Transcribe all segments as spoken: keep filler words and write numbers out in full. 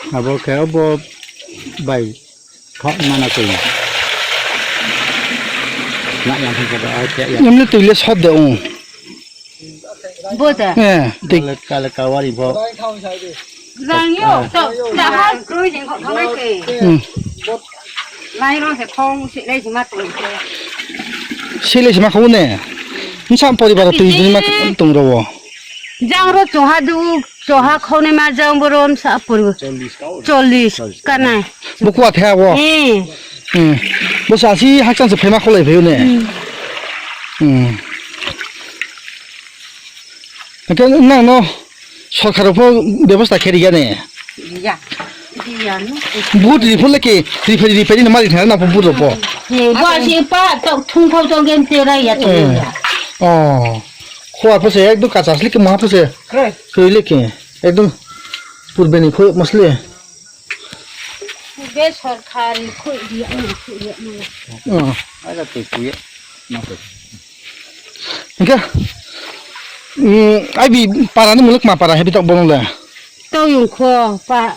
Abo khe obo bai khok mana twi. Na yang thang khe ba, ah, khe yang. Emni twi le sot de ung. Bo da. Eh, twi. Kale, kale kawari bo. Rang yo, to, ta ha kroi jeng khok thongnai khe. Hmm. Lai rong se khong se lai se ma tong khe. Se lai se ma khong ne. Nsa poribar twi jeng ma tong ro. Jang ro choha du, choha khone ma jang borom sa pur. Chollis kanai. Bo kuwa the abo. Eh. Hmm. Bo sa si hakchan se phema kholai phayo ne. Hmm. Hmm. Hake nang no sorkar pho bebosta khe riya ne. Riya. Riya no. But ri pho le ke ri phe ri phe ni mari thang na pho but ro pho. He, bo si pa to thung khau to gen te ra ya to. Hmm. Oh. Khua pho se ekdom kacha asli ke ma pho se. Kre. Koi le ke. Ekdom purbe ni khoi masle. Purbe sorkari khoi di, ano khoi di, ano. Oh. Ada te kuye. Ma pho. Hingke, mm, ai bi para ni muluk ma para he bitok bono le. Tau yung kho, pa,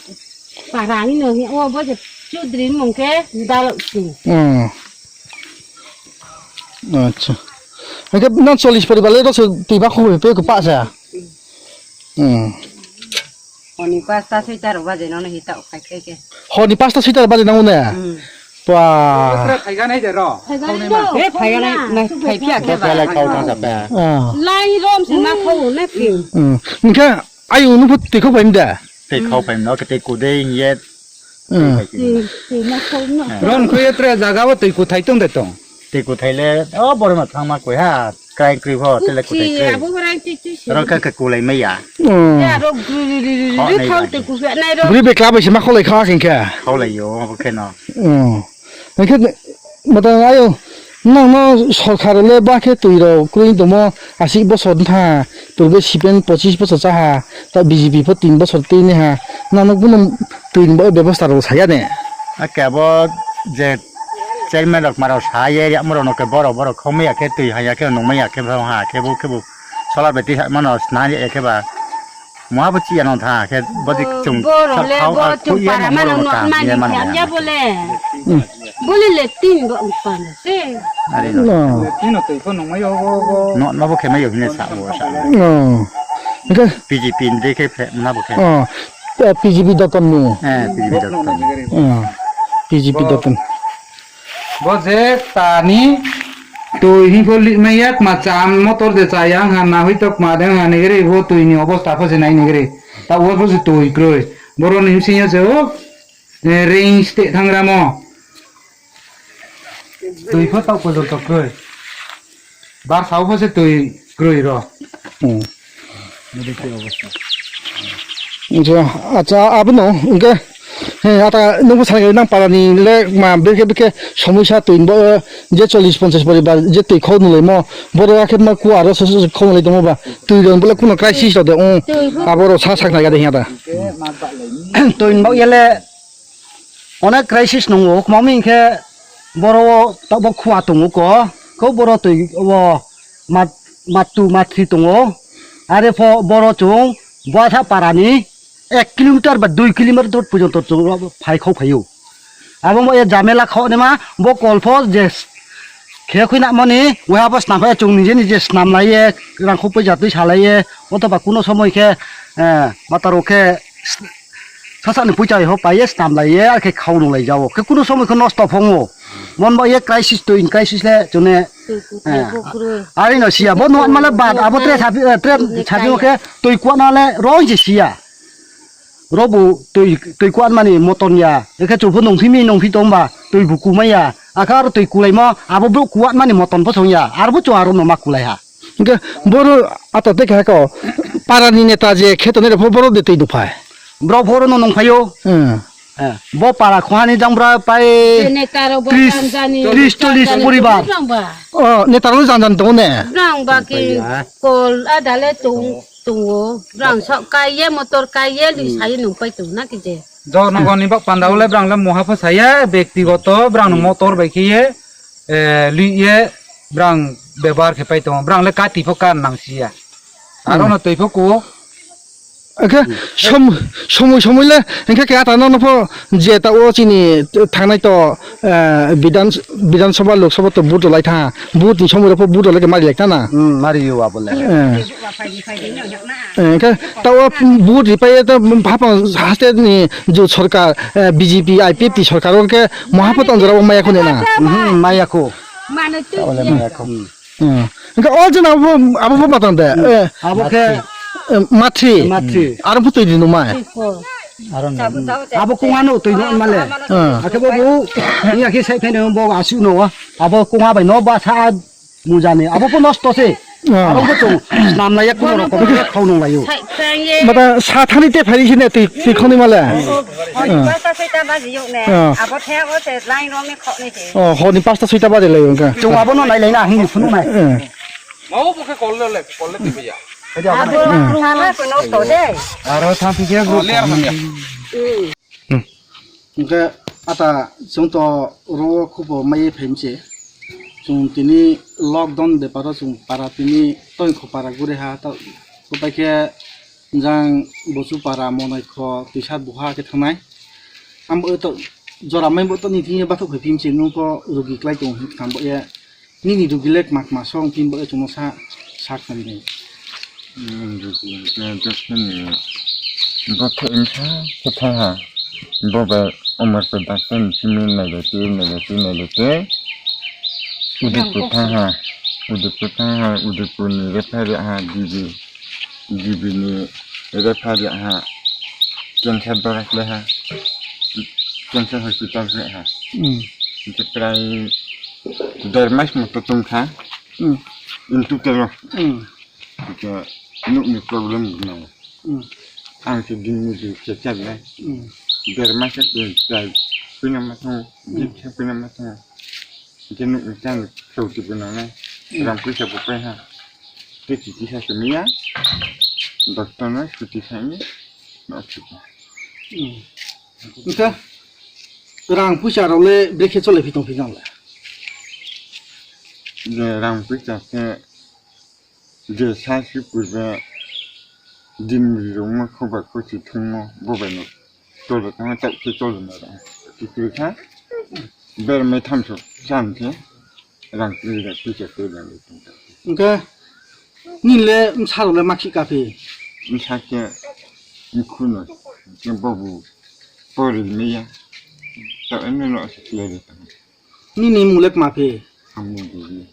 para ni no, o bo je chudri mung ke dalok si. Hmm. Acha. Hingke nang chollis poribar le rok se twi ba khobor pe ko pa sa. Hmm. Honi pasta soita rok baje nono hita ukhai khe khe. Honi pasta soita rok baje nango ne? Hmm. Ba. Pura phaiganai de ro. Phaiganai. E phaiganai, nai phai phiya khe ba. Phai lai khau thang sa pe. Ah. Lai rom se ma khau na phi. Hmm. Hingke ayu nu phut twi khau phaim da. Twi khau phaim no ke twi kudei ye. Hmm. Twi, twi ma khau no. Ron khuye tre jaga o twi kuthai tong de tong. Twi kuthai le, o borma thangma koi ha, kraing kroi pho, tele kuthai kroi. Abo borai twi twi se. Oro khe khe kulai maya. Hmm. Ya, ro gru ri ri ri ri khau twi kuthai nai ro. Bwrwi bekla bai se ma kholai kha hingkhe. Kholai yo, abo khe no. Hmm. Hingkhe mata ayo, nang no sorkar le ba khe twi rok kroi tongmo, asik bosor tha, purbe sipen pochis bosor cha ha, ta B J P pho tin bosor twi ni ha, nang no bono twi ni bo bebosta rok saya ne. Ake abo je Chairman rok maro sa ye, yakmo rok no khe borok, borok khomya khe twi haya khe nungmaya khe bo ha khe bo khe bo solar battery ha mano sna ya khe ba. Mo abo chi ano tha khe bo dik chung borok le khau bo a chung khu ye para no mano mano no kam mani ye mano kham ya ya. Bole. Hmm. Bole le tin bo upana se. Ari no. No. Tino twi pho nungmai yo bo bo. No, no bo khe mai yo hine sa bo sa. No. Hingke P G P ni de khe phe na bo khe. Oh. Eh, P G P doton ni. Eh, P G P doton. Oh. P G P doton. Bo je tani twi hingkho li maya kma cham motor de chaya wngkha nahui tok ma de wngkha nigiri bo twi ni obosta pho se nai nigiri ta o pho se twi kroi borok ni bsing yo se o eh, ring ste thang ramo twi pho tok pho tok kroi bar sao pho se twi kroi ro. Hmm. Acha, acha, abono, hingke, he, ata, nungbo sana nang para ni le, ma, beke, beke, somoi sa twi bo, eh, je chollis ponchas poribar, je twi khou nulai mo, boro akhe ma kuwa aro so, so, so khou nulai tongmo ba, twi rong bole kuno crisis rok de, um, abo ro sa sak nai ga de hiya da. Twi bo yele, onek crisis nungo, kmami hingke, boro o tabok khua tongo ko, ko boro twi o mat, mattu matri tongo. Are pho boro chung Boatha para ni ek kilometer ba dui kilometer dot porjonto chung phai khau phaio. Abo mo e jamela khau ni ma bo kol pho je khe khui na mani, weha bo snam phai chung nije nije snam lai ye, rang khou pui jatwi sa lai ye, otoba kuno somoi khe, eh, mataro khe Sasani puichai ho paiye stamlaiye, akhe khau nunglai jao. Khe kuno somoi khe nosto phongo. Mon ba ye crisis to in crisis le chune. Tui kuthai eh, bo khurui. Ari no siya, bo nuat male bad, abo tre sapi, eh, tre sapi khe tui kuat na le rong je siya. Robu tui, tui kuat mani moton ya. Ekhe chubu nungphi mi nungphi tongba, tui bu kumai ya. Akhe aro tui kulai mo, abo bo kuat mani moton bo song ya. Arbo chu aro no ma kulai ha. Hingke boro ata tei keha ko para ni neta je khe tongnai rok pho boro de twi nukphai. Borok phoro no nungphaio. Hmm. Eh, bo para khwhani jang bwra pai Neta rok bo tris, janjani tris, chollis janjani poribar. Bwrang ba. Oh, neta rok janjan tongo ne? Bwrang ba ki kol ada le tung, tungo. Bwrang sok kaiye motor kaiye li sai nungpai tong na ki je. Jonogon ni bak panda o le bwrang le moha pho saya, bektigoto bwrang no motor bai khe ye, eh, li ye bwrang bebohar khe pai tongo. Bwrang le kati pho kan nang siya. Aro no twi pho kuo. Hwnkhe som-, somoi somoi le hwnkhe khe ata nono pho je ta o chini thangnai to, eh, Bidhan, Bidhan Sabha, Lok Sabha to vote rwlai tha. Vote ni somoi rok pho vote rwlai khe mari lai tha na. Hmm, mari yo abo le. Eh. Eh, hwnkhe ta o vote ripai ta hapang haste ni ju sarkar, eh, B J P, I P F T sarkar o khe maha pho tong jora o maya khone na. Hmm, maya kho. Mano tu. Abo le maya kho. Hmm. Hmm. Hwnkhe o jona abo, abo bo matang de. Hmm. Eh, abo khe, eh, mathi. Mathi. Aro bo twi di no mai. Aro no. Abo kung ano twi no male. Hmm. Akhe bo bo, iya khe sai phai no bo asu no. Abo kung abai no ba sa mujani. Abo bo nosto se. Hmm. Abo bo chung nam lai ya kuno rok ko khau nung lai yo. Mata sa thani te phari sine twi, twi khoni male. Oi, pasta soita baji yok ne. Ah. Abo the o se line rong ni khok ni se. Oh, hor ni pasta soita baji lai wngkha. Chung abo no nai lai na, hini phunu nai. Eh. Mau bo khe kol le, kol le tibi ya. Abo, hmm, sala ko no to de. Aro thang thik ya, bro. Kol le ar hamya. Hmm. Hwnkhe ata chwng to ro khubo mai phai mse. Chwng tini lockdown beparo chwng para tini toing kho para guri ha ta, upai khe jang Bochu para, Monoikho, Twisar buha khe thangnai. Ambo to jora mai bo to ni thing bathok phai phim se nung ko rugi klai tong hwn thang bo ye. Nini rugi lek mak ma song phim bo ye chungno sa sak than de. Hmm, rugi ke just ni bathok insa khe tha ha. Bo ba Omar ko doctor ni simi nai de ti, nai de ti, nai de ti. Udaipur tha ha. Udaipur tha ha. Udaipur ni refer ha. G B. G B ni refer ha, cancer dora khlai ha, cancer hospital khlai ha. Hmm. Hingke prai der mas moto tong kha. Hmm. In total no. Hmm. Hingke nukni problem gwnang. Hmm. Ang se din ni di se chal nai. Hmm. Der mas ke prai pina ma thang, hmm, di se pina ma thang. Hingke nukni chang sauti gwnang nai. Hmm. Rang puisa bo pai ha. Tei chiti sa simi ya. Doctor no suti sa ni. No suti. Hmm. Hingke rang puisa rok le brekhe chole phi tong phi jang le. Je rang puisa se je sa si purbe din ri rok ma khoba khochi thung mo bo bai no. Cholo tangma chak khe cholo na ra. Tikri kha. Ber mai thamso chan khe. Rang kri da kri cha kri da. Hingke nini le bwsa rok le ma khi ka phi? Bwsa khe mkhu no. Khe bobu pori me ya. Ta ene no se kle de. Nini mung le kma phi? Hamu di.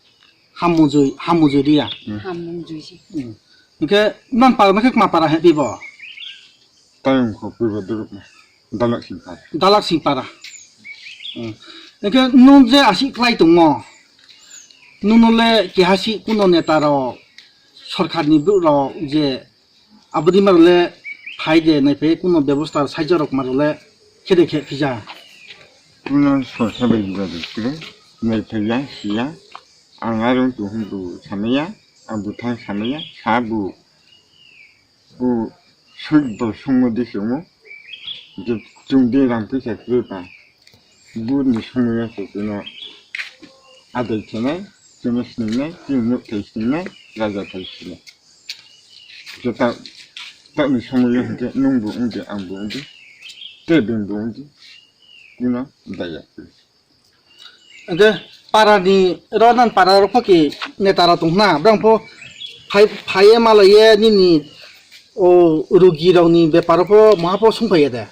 Hamu jui, hamu jui dia. Hmm. Hamu jui si. Hmm. Hingke nang para ma khe kma para he phi bo? Tayong kho purba duruk na. Dalak sing para. Dalak sing para. Hmm. Hingke nung je asi klai tongmo. Nung no le keha si kuno neta rok, sorkar ni brouh rok je aboni ma rok le phai de nai phai kuno bebosta saija rok ma rok le khe de khe phija. Kuno sorkar bai juga de kre nai phai ya siya. Ang aro tu hum bu samaya, ang bu thang samaya, sa bu. Bo sui bo sungmo di sungmo. Je chwng de rang puisa kre ba. Buni sungmo ya se chwngno adai khenai, chwngno sningnai, chwngno nuk thai sningnai, raja thai sningnai. Je ta, ta ni sungmo ya hwnkhe nung bo wng di, ang bo wng di. Tei beng bo wng di. Kuno daya. Hingke para ni ro nan para rok pho ki neta rok tong khna, brang pho phai, phai ye malai ye nini o rugi rok ni bepar pho maha pho sung phai ya de.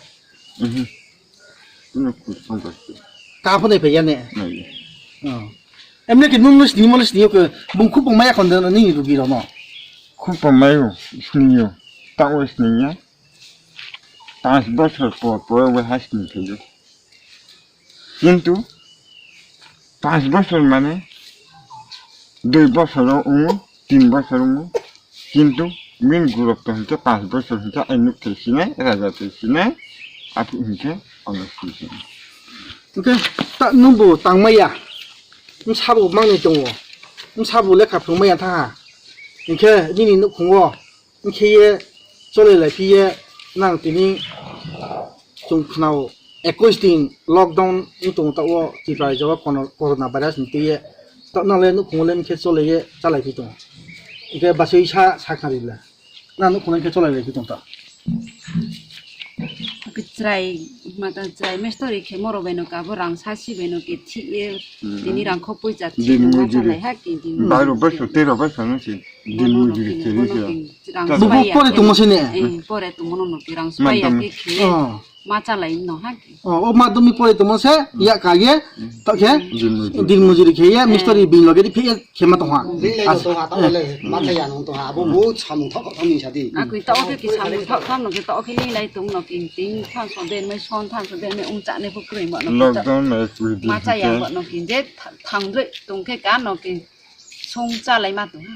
Mhm. Kuno ku sung phai. Ka pho nai phai ya ne? Nai. Oh. Emne ki nung nung sini mo sini yo ke bung khu pung maya kon de nini rugi rok no. Khu pung mayo, sini yo. Ta o sini ya. Panch bosor por por o hai sini phai yo. Kintu panch bosor mane dui bosor o wngo, tin bosor wngo. Kintu min gurok to hinkhe panch bosor hinkhe ai nuk thai sinai, raja thai sinai, aphi hinkhe ono sini. Hinkhe ta nwngbo tangmaya, bwsabo manwi tongo, bwsabo lekha phrwngmaya thaha, hinkhe nini nukhungo. Wngkhe ye chole lai phi ye nang tini chwng khwnao ekush din lockdown wng tongo ta o Tripura rajyo o kono-, corona virus ni twi ye ta nang le nukhungo le wngkhe chole ye cha lai phi tongo. Hwnkhe bachwi sa, sa khna rw le. Na nuk khunai khe cholai lai khe tong ta. Chwrai mata chwrai mestori khe moro bai no kabo rang sasi bai no ke thi ye. Hmm. Tini rang kho puisa thi din tong mujuri. Chalai ha ke din. Baro baso tero baso no si. Din mujuri khe ri khe. Rang bubu spai ya pore ke. Tongmo se ne? Eh, pore tongmo no no ke rang spai ya ke khe. Oh. Ma chalai no ha ke. Oh, o madhyamik pore tongmo se, hmm, ya ka ye, hmm, to khe, din mujuri. Din mujuri khe ye, eh, mistori bini loge di phe ye khe ma tong ha. Bini loge tong ha, tamo le, eh, ma cha ya nung tong ha, abo bo samung thok thok ni sa di. A kui to ke ki samung thok thok no ke to ke ni lai tong no king ting thang so den mai son thang so den mai um cha ne phu kroi ma no. Lockdown na kui di. Ma cha ya ma no king je thang dre tong khe ka no king song cha lai ma tong.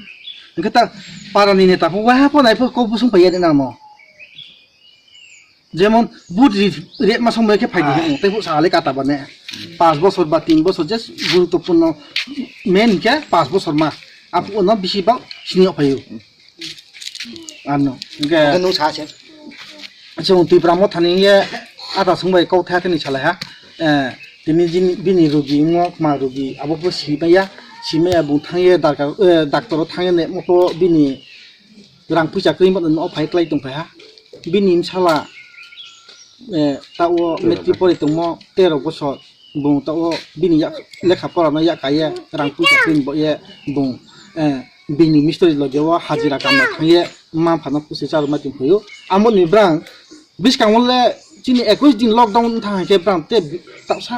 Hingke ta para ni neta phu wa pho nai phu ko busung pa ya de nang mo. Jemon, vote ri-, rema somoi khe phaidi, ah, hwngo, tei vote sale kata bane. Panch bosor ba tin bosor je guruttopurno main khe panch bosor ma. Aphuru no bisi bak sini o phaio. Ano, hingke, hingke nung sa se. Chwng Tipra Mothani ye ata sungbai kok tha tini salai ha. Eh, tini jin-, bini rugi wngmo, ma rugi, abo bo si maya, si maya bung thang ye darkar, eh, doctor o thang ye ne moto bini rang puisa kwrwi mano no phai klai tong phai ha. Bini bwsala, eh, ta o matric pori tongmo tero bosor. Bung ta o bini yak lekha pora no yak kaiye rang puisa kwrwi bo ye bung, eh, bini mistori loge o hajira kam thang ye ma phano pusi char ma tong phai o. Amo ni brang bwskango le chini ekwis din lockdown thang hai khe brang te bi-, ta sa.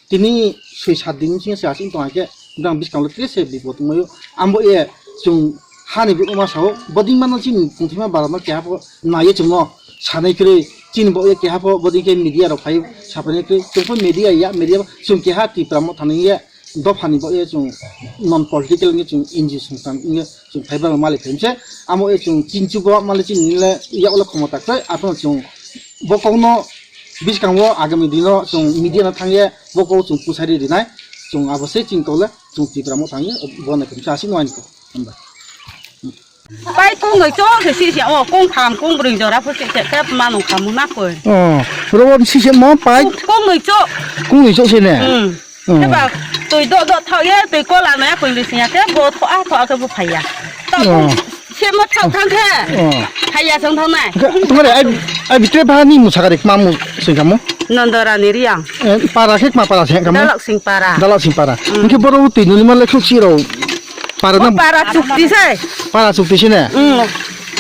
Tini soi sat din sing se asing tong khe brang bwskango tre se bipot wngmai o. Ambo ye chwng hani bwrwi ma sao, boding mano chini tongthima barama keha pho naiye chwngno sanai kwrwi chini bo ye keha pho boding khe media rok phai sapaini kwrwi chwng pho media ya, media chwng keha Tipra Mothani ye dophani bo ye chwng non political wngkhe chwng N G O songsan wngkhe chwng phai barama malik phaimse. Amo ye chwng chinchugo malik chini le yak le khomota kwrwi, aphano chwng bo kokno bwskango agami dino chwng media no thangye bo kok chwng pusari rinai, chwng abo se chini kok le chwng Tipra Mothani bo nai khe asik no ani kok. Pai kong noi chok se si se o kong tham kong bring jora pho se se kap ma nung khamu na koi. Oh, robo si se mo pai. Kong noi chok. Kong noi chok se ne. Hmm. Oh. Khe ba twi do do thok ye twi kola no ya koi bisi ya khe bo tho a tho a khe bo phai ya. Ta Oh. Se mo thok thang khe. Oh. Phai ya song thang nai. Khe, tumare ai, ai bitre ba ni musa gari ma mu sing kamu. Nondorani Riang. Eh, para khe ma para se kamu. Dalak sing para. Dalak sing para. Mm. Hingke boro twi nuli ma le khuk si rau. Para O na para chukti se. Para chukti se ne. Mm.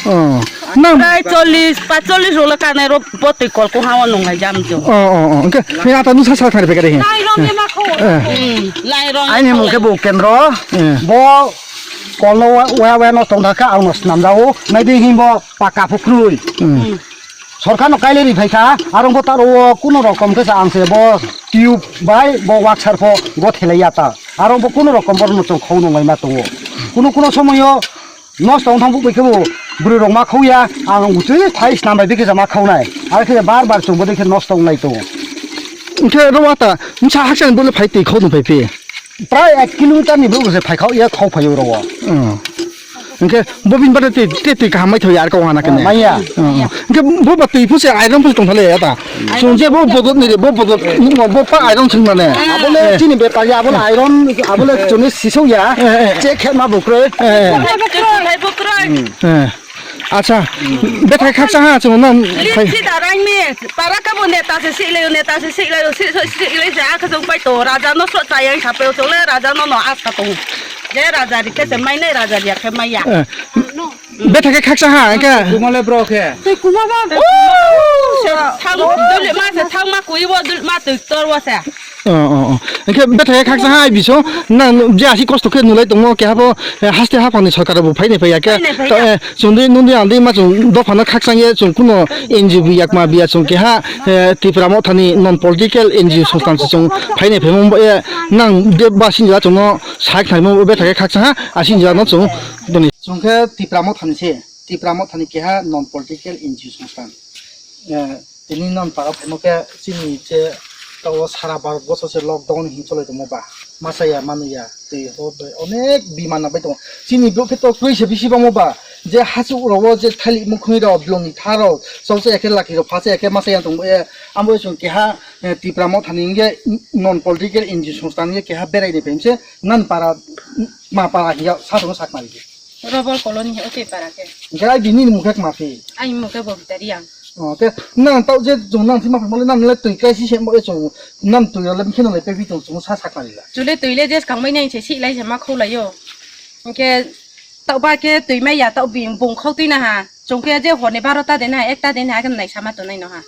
Oh. Nang Prai chollish, paichollish rok le kanai rok bo twi kol ko ha o nung lai jam jo. Oh, oh, oh. Hingke ni ata nu sa sa thari pekare he. Lai rong ni ma kho. Eh. Mm. Lai rong. Aini mung khe bo kendro. Eh. Bo kolno wa, wa, wa no tong thaka ang no snam dao. Nai di himbo paka phukrui. Hmm. Sorkar no kaile ri phaikha, arong bo taro o kuno rokom khe ang se bo tube bai bo waxer pho go thelai ya ta. Arong bo kuno rokom bor no chong khau no lai ma tongo. Kuno kuno somoyo nosto wng thang bo bai khe bo bwrwi rok ma khau ya, ang utwi thai snam bai bikhe ma khau nai. Ar khe bar bar chong bo dei khe nosto wng lai tongo. Hingke ro wata, msa haksa ni bole phai twi khau no phai phi. Prai ek kilometer ni bwrwi se phai khao, ya khao phai oro o. Hmm. Hingke bo bini bade tei, tei, tei kaham mai thai ar kau hana kene. Maya. Hmm. Hingke bo ba tei phuse iron phuse tong thale ya ta. Chwng je bo bodot ni re, bo bodot, bo pa iron chwng mane. Abole Eh. chini bepar ya, abole iron, abole chwngni sisok ya. Eh, eh. Che khet ma bukre. Eh, eh. Hai bukre. Eh. Acha, bethai khaksa ha chwng nang Lit phai. Sida raini, para kabo neta se silayo, neta se silayo, si, si, silai se akhe jong pai to, raja no so chayang sape to le, raja no no asa to. Je raja ri khe se mai nai, raja ri khe mai ya. Eh, bethai khe khaksa ha, engka. Kumale bro khe. Tei kuma ba. Thang, dul ma se, thang ma kui bo, dul ma tui tor bo se. Oh, oh, oh. Engke bethai khaksa hai biso, nang je asi kosto khe nulai tongo, keha bo, eh, haste haphang ni sorkar bo phainai phaiya khe. Phainai phaiya. To, eh, chwng dei, nung dei, ang dei, ma chwng dophano khakchang ye, chwng kuno N G O bi yakma biya chwng keha, eh, Tipra Mothani non political N G O songsthan se chwng phainai phaimo bo ye, nang de ba sinjila chwngno sak thaimo bo bethai khaksa ha, a sinjila no chwng doni. Chwng khe Tipra Mothani se, Tipra Mothani keha non political N G O songsthan. Eh, Tini non para phaimo khe chini je tao sara Bharat boso se lockdown hin cholai tongmo ba. Masa ya, manu ya, tei hor bai onek bima nang bai tongo. Chini bwrwi khe to kwrwi se bisi bangmo ba. Je hachuk rogo je thailik mukhungni rok, blongni tha rok, choksa ya khe laki rok, phasa ya khe masa ya tongbo ya. Amo chwng keha, eh, Tipra Mothani hingke non political N G O songsthan hingke keha berai ni phaimse nan para, ma para hingke sa tongo sak nari. Robol colony he ote para ke. Hingke ai bini ni mukhe kma phi? Ai mukhe bo bitari ang. O, ke nang tau je jong nang thima phai mole nang le twi kai si se mo e chong. Nang twi le kheno le pe bi tong chong sa sa kali la. Chule twi le jes kang mai nang se si lai se ma khou lai yo. Hingke tau ba ke twi mai ya tau bing bung khou twi na ha. Chong ke je hor ni baro ta de na ek ta de na ha ke nai sama to nai no ha.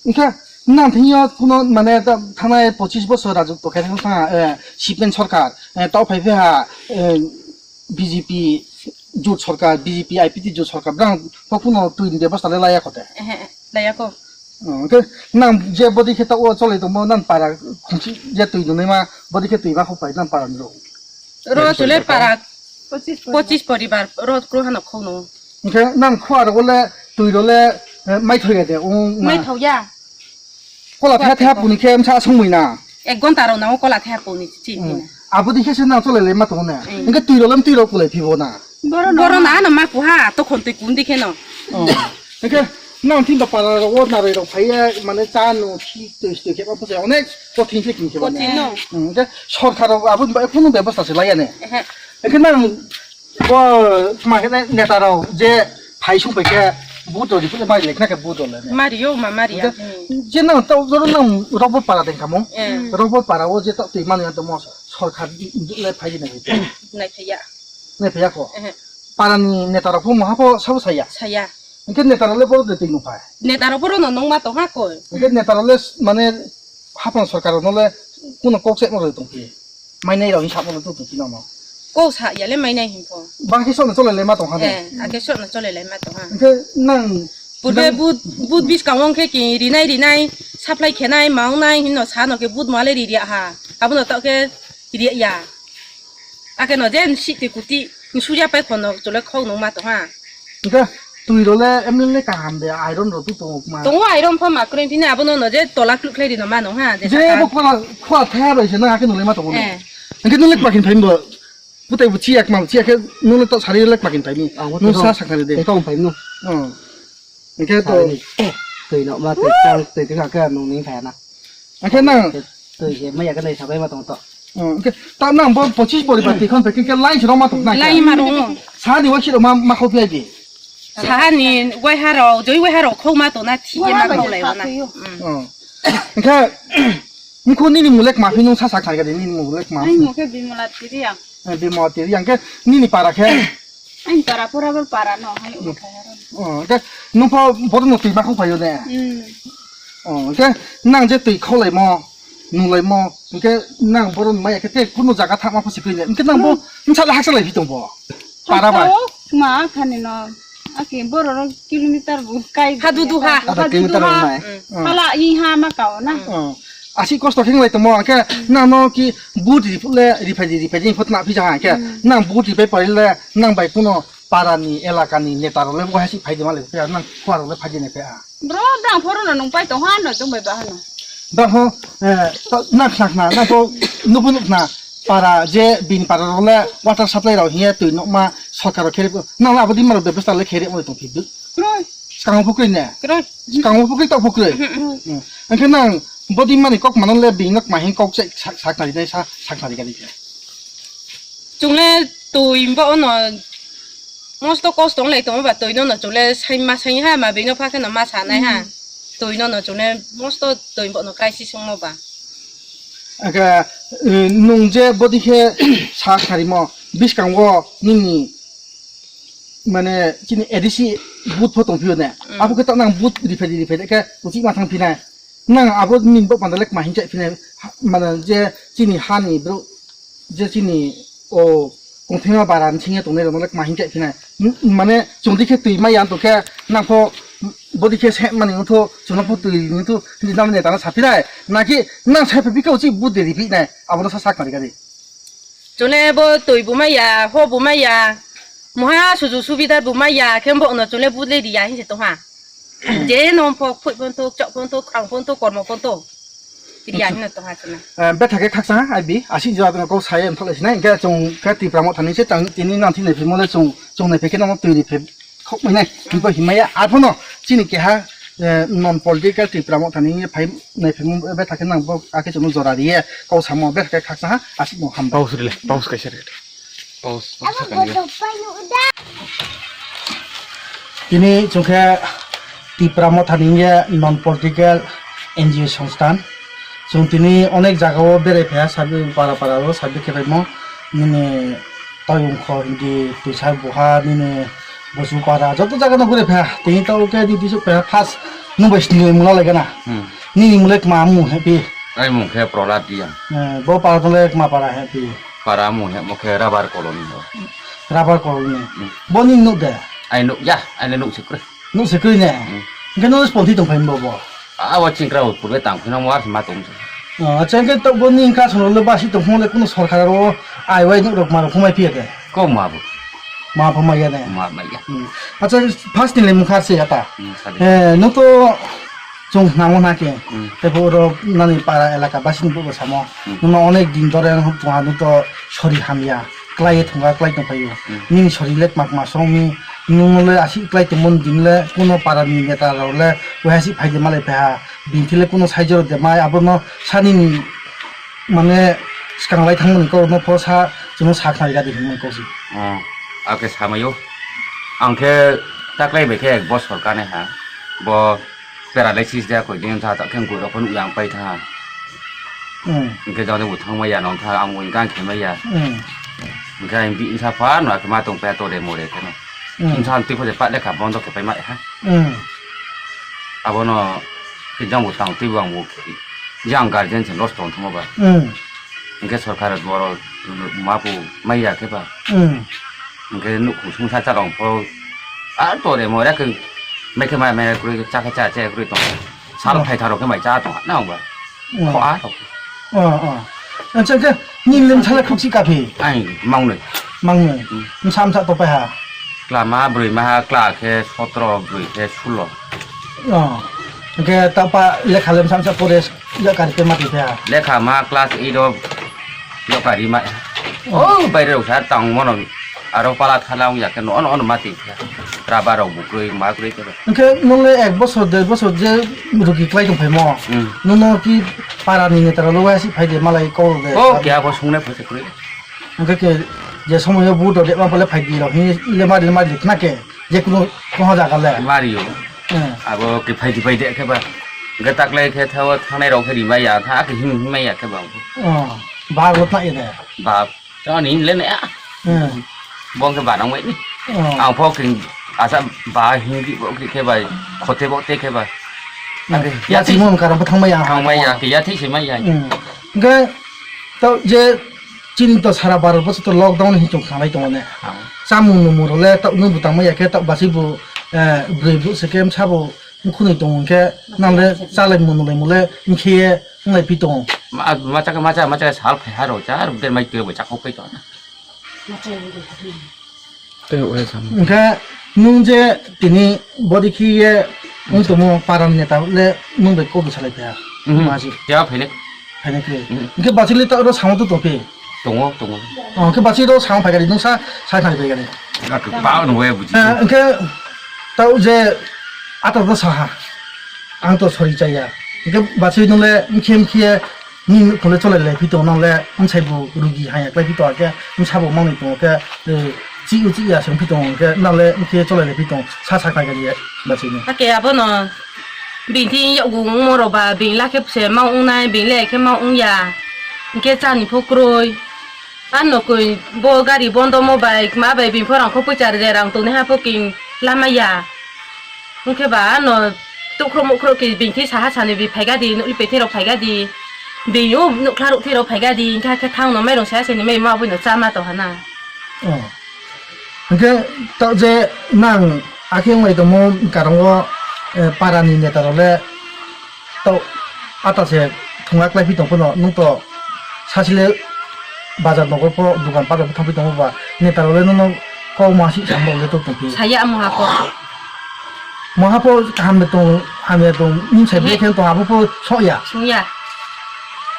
Hingke nang thing yo kuno mane ta thanai pochis bosor rajut to khe thang tha, eh, sipen sorkar, eh, tau phai phe ha, eh, B J P jut sorkar, B J P I P T jut sorkar, brang pokhuno twi ni bebosta le laya kote. Ehe, laya ko. Oh, hingke nang je bodi khe ta o cholai tongmo nang para khumsi je twi nunai ma bodi khe twi ma khok pai nang para ni rok. Ro chule para pochis poribar ro kro hano khok no. Hingke nang khua ro le twi ro le, eh, mai thoi ya de, ong ma. Mai thau ya. Kola the the puni khe msa songmui na. Ek gonta rok nango kola the puni chi. Hmm. Abo dikhe se nang cholai lai ma tongo ne. Hmm. Hingke twi rok lam twi rok kulai phibo na. Boro na ano ma kuha to khon twi kun dikhe no. Oh. Hingke nang tin ba para rok o naroi rok phai ya mane cha no khi twi twi khe ba puse onek kothin se kin khe ba. Kothin no. Hmm. Hingke sorkar rok abo ba khunu bebosta se lai ya ne. Ehe. Hingke nang Bo ma khe neta rok je phai sung pai khe vote rw di, phule mai lekna khe vote rw le. Mari yo ma mari ya. Je nang tau joro nang Rokbor para deng kamo. Eh. Rokbor para o je tau twi mani tamo sorkar le phai di nai. Nai phai ya. Nai phai ya ko. Eh. Para ni neta rok pho maha pho sabo saya. Saya. Hingke neta rok le boro de twi nung phai. Neta rok boro no nung ma tong ha ko. Hingke neta rok le mane hapang sorkar rok no le kuno kok se no rw tong phi. Mainai rok ni sabo no tong phi no. Kok sa ya le mainai hin pho. Bang khe sok no cholai lai ma tong ha de. Eh, ake sok no cholai lai ma tong ha. Hingke nang purbe nang but but bis kang ong khe ki rinai rinai supply khenai ma ong nai hin no sa no khe but ma le ri ri ha. Abo no ta khe ri ya. Ake no jen si ti kuti suya pai khono chole khok no ma tong ha. Hingke twi role M L A kaham de iron rok tu tongo ma. Tongo iron pha ma kroi phine abono no je tola kluk khlai rino ma nong ha, je je saka. Bo kola khua thaya bai se na ake nole ma tongo ne. Eh. Hingke nole pakin phaimbo. Putai bu chiyak ma chiyak khe nole to sari le pakin phaimi. Ang bo nung to sa sakari de. Tong phaimno. Oh. Hingke to sari. Twi no ma twi chang twi twi ka nung ning phaya na. Hingke nang twi je maya ka nai sabai ma tong to. Oh, hingke ta nang bo pochis bori ba twi khon pe hingke line se roma tong nai. Line ma rong. Sa ni wa siro ma ma khop ya di. Sahani waiharok, joi waiharok khokma tongna thik ye ma khoklai ona. Oh. Hingkhe, mukhu nini mulek ma phino sa sak nai gadi, nini mulek ma. Ai mukhe Bimala Tiriang. Eh, Bimala Tiriang khe nini para khe. Ai para pura bor para no, hai. Oh, hingkhe nung pho bodo no twi ma khok phaio de. Hmm. Oh, hingkhe nang je twi kholaimo, nunglaimo, hingkhe nang boron maya khe tei kunu jaga thangma pho sikri de. Hingkhe nang bo bwsala haksa lai phi tong bo. Para bai. Haksa o ma khani no. Aki borok rok kilometer bo kai. Hadu duha. Hadu kilometer duha. Hala i ha ma kao na. Oh. Asi kosto khe nglai tongmo, hingkhe nang no ki but ri phule ri phai di, ri phai di, phut na phi ja ha, hingkhe nang but ri phai pari le, nang bai kuno para ni, elaka ni neta rok le bo hai si phai di ma le, nang khua rok le phai di ne phe a. Bro, brang phoro no nung pai tong ha no, chwng bai ba ha no. Brang ho, eh, to, na khna khna, na to, nubu nuk na, para je bin para rok le water supply rok hiye twi nokma sorkar rok khere, nang le abo di maro bebostha le khere mo tong phi. Kroi. Skang phukri ne? Kroi. Skang phukri to phukri. Hmm. Hingkhe nang bodi mani kok mano le bin nok ma hin kok se sak, sak nari dai sa, sak nari gari khe. Chungle twi bo ono mosto kosto wng lai tongo ba, twi no no chungle sai ma sai ha, ma bini pha khe no ma sa nai ha. Hmm. Twi no no chungle mosto twi bo no crisis wngmo ba. Aga, eh, nung je bodi khe sa kharimo, biskango nini mane chini A D C booth pho tong phio ne. Hmm. Abo khe ta nang booth rifai rifai khe uchi ma thang phinai. Nang abo min bo panda lek ma hin chai phinai, ha, mane je chini hani bro, je chini o kongthima bara ni singya tongnai rok lek ma hin chai phinai. M-, mane chwng dikhe twi ma yang tongkhe nang pho bodi khe se mani wngtho chwngno pho twi wngtho hinwi nang neta no saphinai. Naki nang sai phi bikha uchi booth de riphinai abono sa sak nari gari. Chwngno bo twi bo ma ya, ho bo ma ya, moha suju subida bo ma ya, khe bo no chwngno booth le ri ya hin se tongha. Je no pho, phoi pho to, chok pho to, khang pho to, kormo pho to. Ri ya hin tongha chwngno. Eh, betha khe khaksa, ai bi, asi jora tongno kok sai em thole sinai, hingkhe chwng khe Tipra Motha ni se tang, tini nang thini phimo le chwng, chwng nai phai khe no twi ri phai khok mai nai, hingkhe himaya, arpho no chini keha, eh, non political Tipra Motha ni phai nai phai betha khe nang bo akhe chwngno jora ri ye, kok samo betha khe khaksa ha, asi mo hambai. Pause rile, pause kaisa rile. Tini chwng khe Tipra Mothani hwnkhe non political N G O songsthan. Chwng tini onek jagao berai phaiha, sabi para para o sabi khe phaimo. Nini Toyong kho hindi twisa buha nini Bosu para joto jaga no gure pha. Tini to ke di tisu pha first nu bai sini mula lagi na. Hmm. Nini mulek ma mu happy. Ai mung khe Prola dia. Eh, bo para to lek ma para happy. Para mu he mo khe rubber colony ho. Rubber colony. Hmm. Bo ni nuk de. Ai nuk ya, ai nuk sikre. Nuk sikre ne. Hmm. Ke no sponti tong phain bo bo. Awa chingkra utpur be tang phina mo ar ma tong. Oh, acha, hwnkhe to bo ni wngkha, sono le basi tong phone le kuno sorkar o ai wai nuk rok ma rok phumai phiya de. Ko ma bo. Ma phumai ya de. Ma ma ya. Hmm. Acha, first ni le mukha se ata. Hmm, sadi. Eh, nuk to chung namo na ke. Hmm. Te bo ro nani para elaka basi ni bo samo. Hmm. Nuk onek din dore nuk to sori hamya. Klai thwngkha, klai tongphaio. Hmm. Nini sori le kma kma songni, nwng le aswk klai tongmani din le kuno para ni neta rok le wahasik phai de malai phaiha. Bini le kuno saijoro de mai abono sani ni mane swkang lai thangmani kok no pho sa chwngno sa khnai gadi hinmani kok si. Oh, ake samaio. Ang khe taklai bai khe ek bosor kane ha. Bo Paralysis de koi din tha, ta khe guro phone yang pai tha. Hmm. Hwnkhe jang jang bo thang maya, nong tha, ang bo hwnkhe ang khe maya. Hmm. Hwnkhe ang di insa pha no khe ma tong pa to de more khe no. Hmm. Insa ang twi pho de pa lekha bondo khe pai ma ha. Hmm. Abono khe jang bo tang twi bo ang bo khe. Jang guardian se loss tong thang ba. Hmm. Hwnkhe sorkar boro ma bo maya khe ba. Hmm. Hwnkhe nukhung sungsa cha rong pho. A to de mo rek mai khe mai mai kuri cha khe cha che kuri tong. Sal Oh. Phai tharo khe mai cha tong na ba. Oh. Kho a to. Oh, oh. Acha khe ni lim sala khuk si kaphi. Ai mangnoi. Mangnoi. Hmm. Sam sa to pa ha. Kla ma broi ma ha kla khe sotro broi khe sulo. Oh. Hwnkhe ta pa lekha lim sam sa pore ya kari pe mati phe ha. Lekha ma class eight o ya kari ma. Oh. Oh, baire rok sa tang mono. Aro pala thala wng ya khe no ono ono mati khe. Raba rok bukroi ma kroi khe. Hwnkhe nung le ek bosor der bosor je rugi klai tong phaimo. Hmm. Nung no ki para ni neta rok le wai si phai de malai kok de. Oh, kya bo sungne phai se kroi. Hwnkhe ke je somoyo bu do de ma bole phai di rok hi le ma le ma le khna ke je kuno koha jaga le. Mario. Hmm. Abo ke phai di phai de khe ba. Hwnkhe taklai khe thawa thanai rok khe ri ma ya kha ke him him ma ya khe ba. Oh, ba rok na ye de. Ba. Tamo ni le ne a. Hmm. Bong ke barang wai ni. Oh. Ang pho king asa ba hindi bo ke ke bai khote bo te ke ba. Hmm. Ake, ya Ya ti- ti mon karam thang mai ya. Thang mai ya, ke ya ti se mai ya. Hmm. Ga to je chini to sara bar bo to lockdown hi chung khanai to ne. Ah. Samung no muro le to nu butang mai ya ke to basi bu, eh, broi bu se kem sabo Khunui tongo hwnkhe, nang le chalai mwnlai mole wngkhe ye wnglai pi tongo. Ma, ma chakhe, ma cha, ma cha, sal phai ha rw cha, rw der mai twi rw cha khok pai tongo. Tei o hai sam. Hwnkhe nwng je tini body khe ye wng tongo, para ni neta le nwng bai kok salai phai ha. Mhm. Ma si. Ya phai ne. Phaina khe. Hmm. Hwnkhe bachili ta oro samo to tongphi? Tongo, tongo. Oh, hwnkhe bachili ro samo phaikari, nung sa, sa khnai phaikari. Ba no we buji. Eh, hwnkhe tao je ata to saha. Ang to sori chaya. Hwnkhe bachili nung le mkhe mkhe ni khole cholai le phi tongo nang le msai bo rugi haya klai phi tongo khe msa bo manwi tongo khe, eh, chi u chi ya se phi tongo khe nang le mkhe cholai le phi tongo sa sa khnai kari bachili. Ake abono. Bini yakung wngmo rok ba bini lakhe se ma wngnai, bini le khe ma wngya. Hwnkhe chani pho kwrwi. Ano koi bo gari bondo mo bai, ma bai bini pho rang kho poicha rwdi, rang tongnai ha pho king lamaya. Hwnkhe ba ano tukhro mukhro khe bini khe saha sani bi phaikha di, nukli pethai rok phaikha di. Bini o nukla rukthai rok phaikha di, hwnkhe hakhe thangno mairung saya sani mai ma aboino chama to hana. Oh. Hwnkhe to je nang akhe wnglai tongmo karongo, eh, para ni neta rok le to ata se thwngna klai phi tong phano nwng to sasile bazar nogo pho dukan patar pho thang phi tongmo ba neta rok le nwng no kok ma si sam rok le to tong phi. Saya amo ha kok. Maha pho kaham de tong, hamya tong, nini sai Hmm. bwlai khe tong, abo pho sokya. Sungya.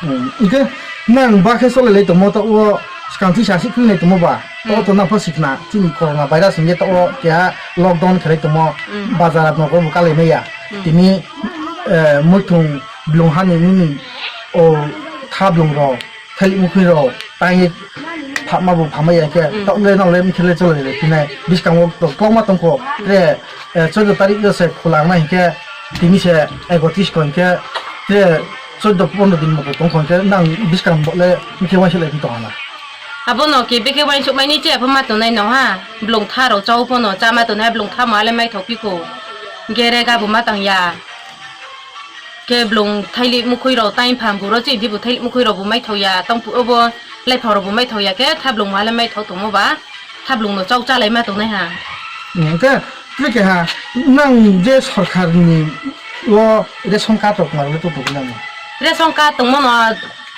Hmm. Hwnkhe nang ba khe cholai lai tongmo, ta o swkang twi sa si khwlai tongmo ba, ta o Hmm. to nang pho sikna, chini corona virus hwnkhe ta o keha lockdown khlai tongmo, Hmm. bazar rok bo kalai maya. Hmm. Tini, eh, muitung blung hani nini o tha blung rok, thalik mukhung rok, tangwi Phatma bo phamai ya khe, hmm, tok le nang le mkhe le cholai le phinai. Biskango to kwbangma tongkho. Tre, eh, choudo tarik yo se khulangna hinkhe, tini se ekotris ko hinkhe, tre choudo pondro din moto tongkho hinkhe, nang biskang bo le mkhe waisa le tong hana. Abono ke bekhe waisa mai ni che, apha ma tongnai no ha. Blong tha rok chao pono, cha ma tongnai blong tha ma le mai thok phi ko. Gere ga bo ma tang ya. Khe blong thailik mukhwi rok tai phang buro chini bo thailik mukhwi rok bo mai thok ya. Tong pu obo lai phang rok bo mai thok ya khe, tha blong ma le mai thok tongmo ba. Tha blong no chao cha lai ma tongnai ha. Hmm, khe, khe, khe ha, nang je sorkar ni o ration card rok ma le to to nang. Ration card tongmo no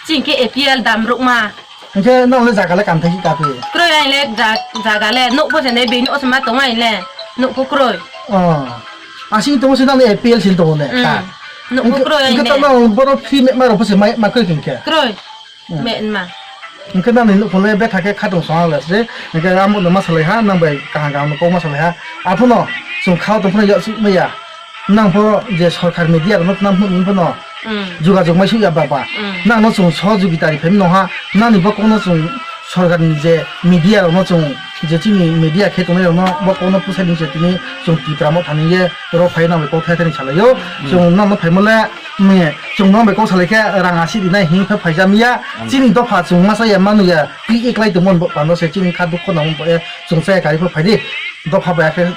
chini khe A P L dam rok ma. Hingke nang le jaga le kam thai ka phi? Kroi ai le ja-, jaga le nuk bo se ne bini osma tong ai le nuk ko kroi. Oh. Asing tong se nang le A P L sin tong ne. Hmm. Ka. Nuk ko kroi ai ne. Hingke ta nang boro free me ma ro se mai ma kroi hingke. Kroi. Hmm. Me ma. Hingke nang le nuk ko le betha ke khatong sa le se. Hingke amo no ma salai ha nang bai kaham kaham ko ma salai ha. Aphuno sung khao tong phano ya su me ya. Nang pho je sorkar media rokno twnam phunukmung phano Mm. Jogajog mai suk ya baba. Mm. Nang no chwng sohojogita ri phai mano ha. Nang ni bo kokno chwng sorkar ni je media rokno chwng je chini media khe tongnai rokno bo kokno pusai ning se tini chwng Tipra Motha ni ye ro phai nang bai kok thai thani salai o. Mm. Chwng nang no phai mole, mm, chwng nang bai kok salai khe rang asi rinai hing khe phai jam ya. Mm. Chini dopha chwng masa ya manu ya. Twi eklai tongmani bo pano se chini kha dukho nangmani bo e chwng chaya kari pho phaidi dopha bai khe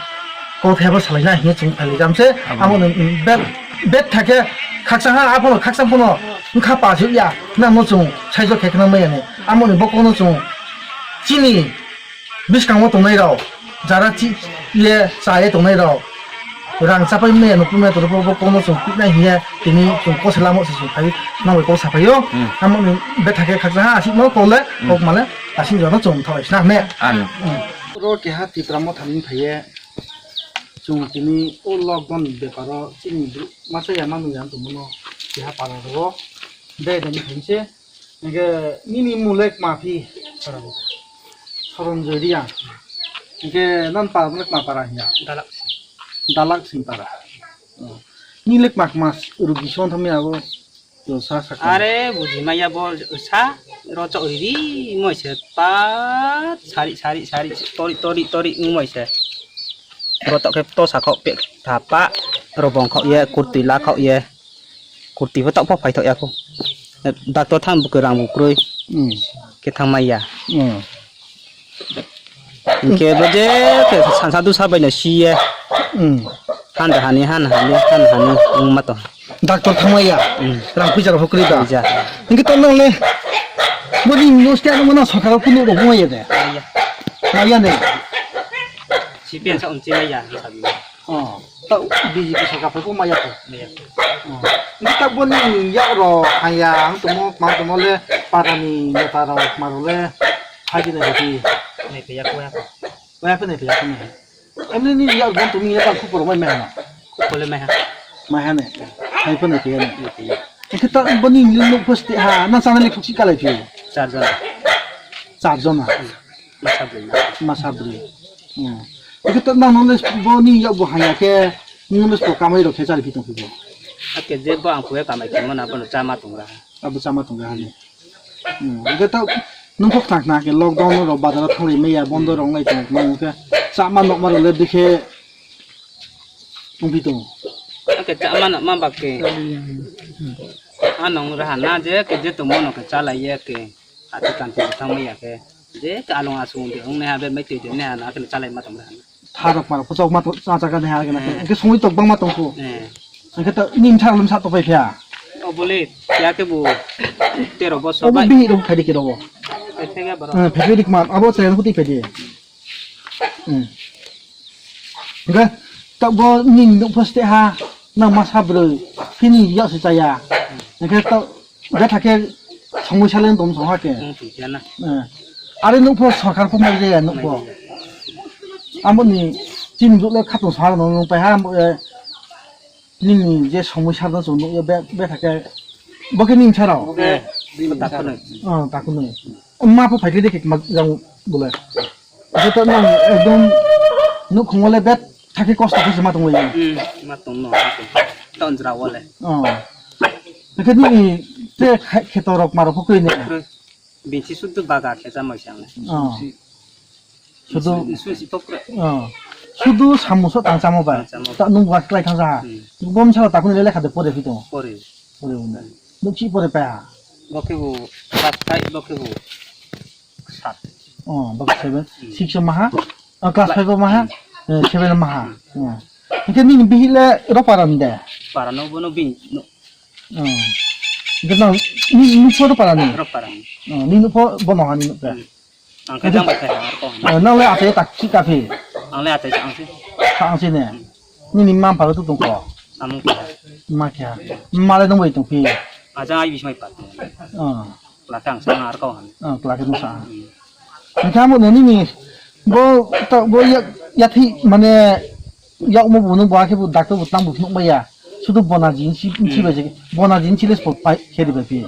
kothai bo salai na hinwi chwng phailai jam se. Abo. Amo no, mm, bet, bet thakhe khaksa ha aphano khaksa phano wngkha pa se ya nangno chwng saijo khe khna maya ni. Amo ni bo kono chwng chini bwskango tongnai rok jara chi ye cha ye tongnai rok. Rang chapai maya nukui maya toro bo kono chwng kuknai hiya tini chwng kosela mo se chwng phai nang bai kok saphai o. Hmm. Amo ni betha khe khaksa ha asik no kole. Hmm. Kok male asing jora chwng thai sna me. Ano. Hmm. Ro keha Tipra Motha ni phaiye chwng tini o lockdown ni beparo chini bru-, masa ya manu ya tongmano keha para ro dai dai ni phaise. Hingke nini mung le kma phi? Soronjoy Reang. Hingke non para mung le kma para hiya? Dalak Sing. Dalak Sing para. Oh. Ni le kma kma rugi son thamya bo. Yo sa sa. Are buji maya bo sa rochok riri moi se ta sari sari sari tori tori tori moi se. Rotok ke to sa kok pek thapa robong kok ye kurti la kok ye. Kurti bo tokphok phaithok ya kho. Doctor thang bo kwrang bo kwrwi. Hmm. Khe thang maya. Hmm. Hingke bo je khe sansa dusa bai no si ye. Hmm. Han da hani, han hani, han hani wng ma to. Doctor thang maya. Hmm. Rang puisa rok kwrwi da. Puisa. Hingke to nang le. Bo ni no sta no na sorkar phunu rok maya de. Maya. Maya ne. Si pen sa um chi maya. Oh, ta B J P sarkar phai ko maya ko. Maya ko. Oh. Ni ta bo ni yak ro haya ang tomo ma tomo le para ni neta ro ma ro le hai di na di. Ni pe yak ko yak. Maya ko ni pe yak ko ni. Em ni ni yak bon to ni yak ko por mai mai na. Ko le mai ha. Mai ha ne. Hai ko ni pe ya ni. Ni pe yak. Kita bo ni ni no post ha na sana ni khuksi kalai phi. Char jona. Char jona. Masa bwrwi. Masa bwrwi. Hmm. Eke to nang nole bo ni yak bo haya khe, nole to kamai rok khe chari phi tong phi bo. Ake je bo ang kuya kamai khe mona bono chama tongra. Abo chama tongra hani. Hmm. Eke to nung kok thang thang khe lockdown ro bazar thang ri meya bondo rong lai tong nang khe chama nok ma le dikhe tong phi tong. Ake chama nok ma bak khe. Anong raha na je ke je to mono khe chalai ye ke. Ati kanti thang meya khe. Je ka along asung de ong ne ha be mai twi de ne ha na khe chalai ma tong re ha na. Tharok marok pochok ma to cha cha ka ne ha khe na khe. Eh. Khe songwi tok bang ma tong kho. Eh. Khe to nim thar lum sa to pai khe. O bole ya ke bu tero bosor. Obo bai. Bihi rok phai de khe robo. Phai khe ba ro. Eh, phai de ma abo tren huti phai de. Hmm. Khe to bo nim nuk phaste ha na masa bwrwi. Phini ya se cha ya. Khe to Betha khe songwi salen tong song ha khe. Wng tong khe na. Eh. Are nuk pho sorkar pho mai jaya nuk pho. Mai jaya. Amo ni chini duk le khatung sa no nung pai ha, amo, eh, nini je songwi sar no chung nuk ya be, betha khe. Bo khe ning sa rao. Bo khe, eh, ta khunui. Oh, ta khunui. Ma pho phai khe de khe ma jang bole. Joto nang ekdom nukhungo le bet thakhe kosto khe se ma tongwi. Hmm, ma tongno. Ton jra wale. Oh. Ekhe ni te khe-, kheto rok ma rok pho kwrwi ne. Kwrwi. Binsi sudu baga khe chamai se ang. Oh. Sudu, susi pokra. Oh. Sudu samuso tang chamo bai. Tang chamo. Ta nung buat klai thang sa. Hmm. Bom sala takuni lele khade pore phi tongo. Pore. Pore wngna. Nung chi pore pa? Bo khe bo class five, bo khe bo sat. Oh, bo khe seven. Hmm. Six o maha? Oh, class five o maha? Hmm. Eh, seven o maha? Hmm. Oh. Hingke nini bihik le ro para ni de? Para no, bono bini no. Oh. Hingke no, ni, ni pho ro para ni? Ro para ni. Oh, nini pho bono hani no pe? Hmm. Ang khe jang bai khe ha, ar ko. Eh, nang le achai tak chi ka phi? Ang le achai ang se. Sa ang se ne. Hmm. Nini mam pha tu tong ko. Amung khe. Ma khe. Ma le nong bai tong phi. Aja ai bismai pat. Oh. Kla khe ang sa ar ko han. Oh, kla khe nung sa. Hmm. Nang khe amo no nini bo ta bo ya ya thi mane Yakmo bo nung bo akhe bo doctor bo tang bo phunuk maya. Sudu bona jin si, si bai je. Bona jin si les po pai kheri bai pi.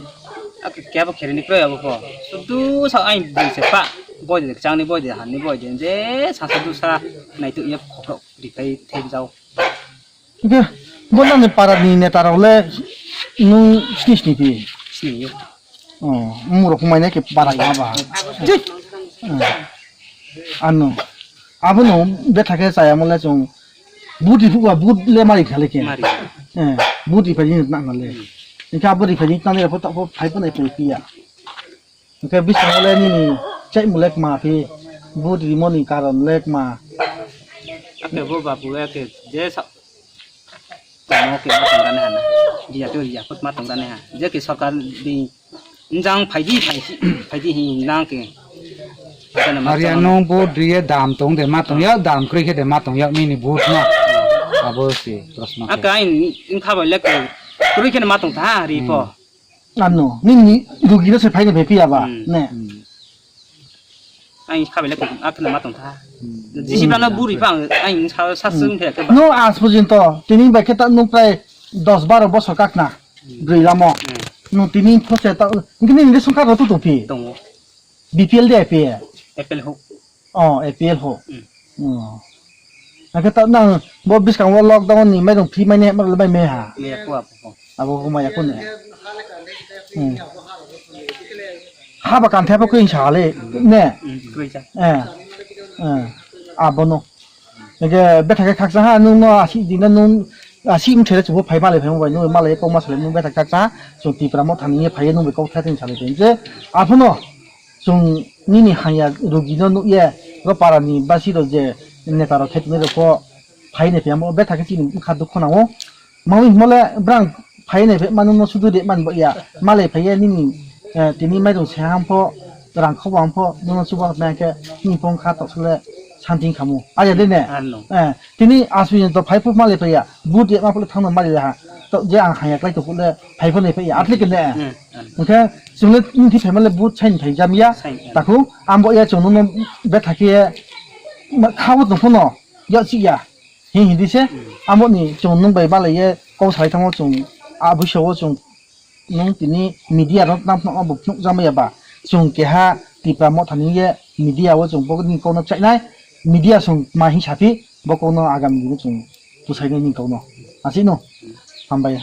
Ak kya bo kheri ni kroya bo pho. Sudu sa ai bo se pa. Boi de chang ni boi de han ni boi de je sa sa du sa nai tu ye khok khok ri kai the jao. Ke bona ni para ni neta rok le nung sini sini pi. Sini yo. Oh, murok mai na ke bara ka ba. Ano. Abono betha khe chaya mole chung. Buti phuba but le mari khale khe. Mari. Eh, buti phai ni na na le. Hmm. Inka buti phai ni na le pho ta pho phai pho na phai piya. Inka bisang le ni chai mulek ma phi. Buti moni karon lek ma. Ake bo babu ake je sa Tamo ke ma tongrani hana. Dia tu dia put ma tongrani ha. Je ke sarkar di njang phaidi phaisi phaidi hi nang ke. Hariya nong bo duye dam tong de ma tong ya dam kroi khe de ma tong ya nini but no. Abo si prosno. Aka in in kha bai lek kroi khe ma tong tha ri po. Ano, nini rugi no se phaini phai piya ba, hmm, ne? Hmm. Ang khabai le akhna ma tong tha. Hmm. Jisi bana buri phang ang sa sa sung the ke ba. No, as pujin to, tini bai khe ta nung prai dos baro bosor kakna. Hmm. Brui lamo. Hmm. No tini those ta, ngi ni sung ka ro tu tu phi. Tongo. B P L de A P L. A P L ho. Oh, A P L ho. Hmm. Oh. Akhe ta nang bo biskango lockdown ni mairung free mai ne ma bai me ha. Me ko ap ko. Abo ko maya ko ne. Hmm. Haba kan thapa ko insa le ne. Hmm, ko insa. Eh. Eh. Abono. Ege betha khe khaksa ha nung no asi dina nung asi mthere chubo phai male phai bai nung male ko masle nung betha khaksa ha. Chung Tipra Motha ni phai nung be ko thai tin sale tin je. Abono. Chwng nini hamya rugino nukya, ro parani basi rok je neta rok khe tonwi rokho phai nai phai amo betha khe chini bwkha dukho nango. Mangwi himole brang phai nai phai mano no sudu de man bo ya. Malai phai ya nini, eh, tini mairung se ham pho, rang kho bo ham pho, nono chuba nai khe nini phone kha tok sule santing khamu. Aya de ne? Ano. Eh, tini asmi to phai pho malai phai ya. But ya ma pho thangno malai ha. To je ang hamya klai to pule phai pho nai phai ya. Atli ke ne? Hmm. Hwnkhe chwngno nini thwi phaimale but saini phai jamiya. Saini. Takhuk ambo ya chwngno betha khe khaui tongphano ya chikya. Hi hindi se. Hmm. Amoni chwng nwng bai balaiye kok salai thango chwng abui sao chwng nwng tini media rok nam phano bo phunuk jamaya ba. Chwng keha Tipra Mothani ye media o chwng bokni kokno chainai. Media chwng ma hi saphi bo kokno agami dino chwng bwsainai ni kokno. Asino. Hambai.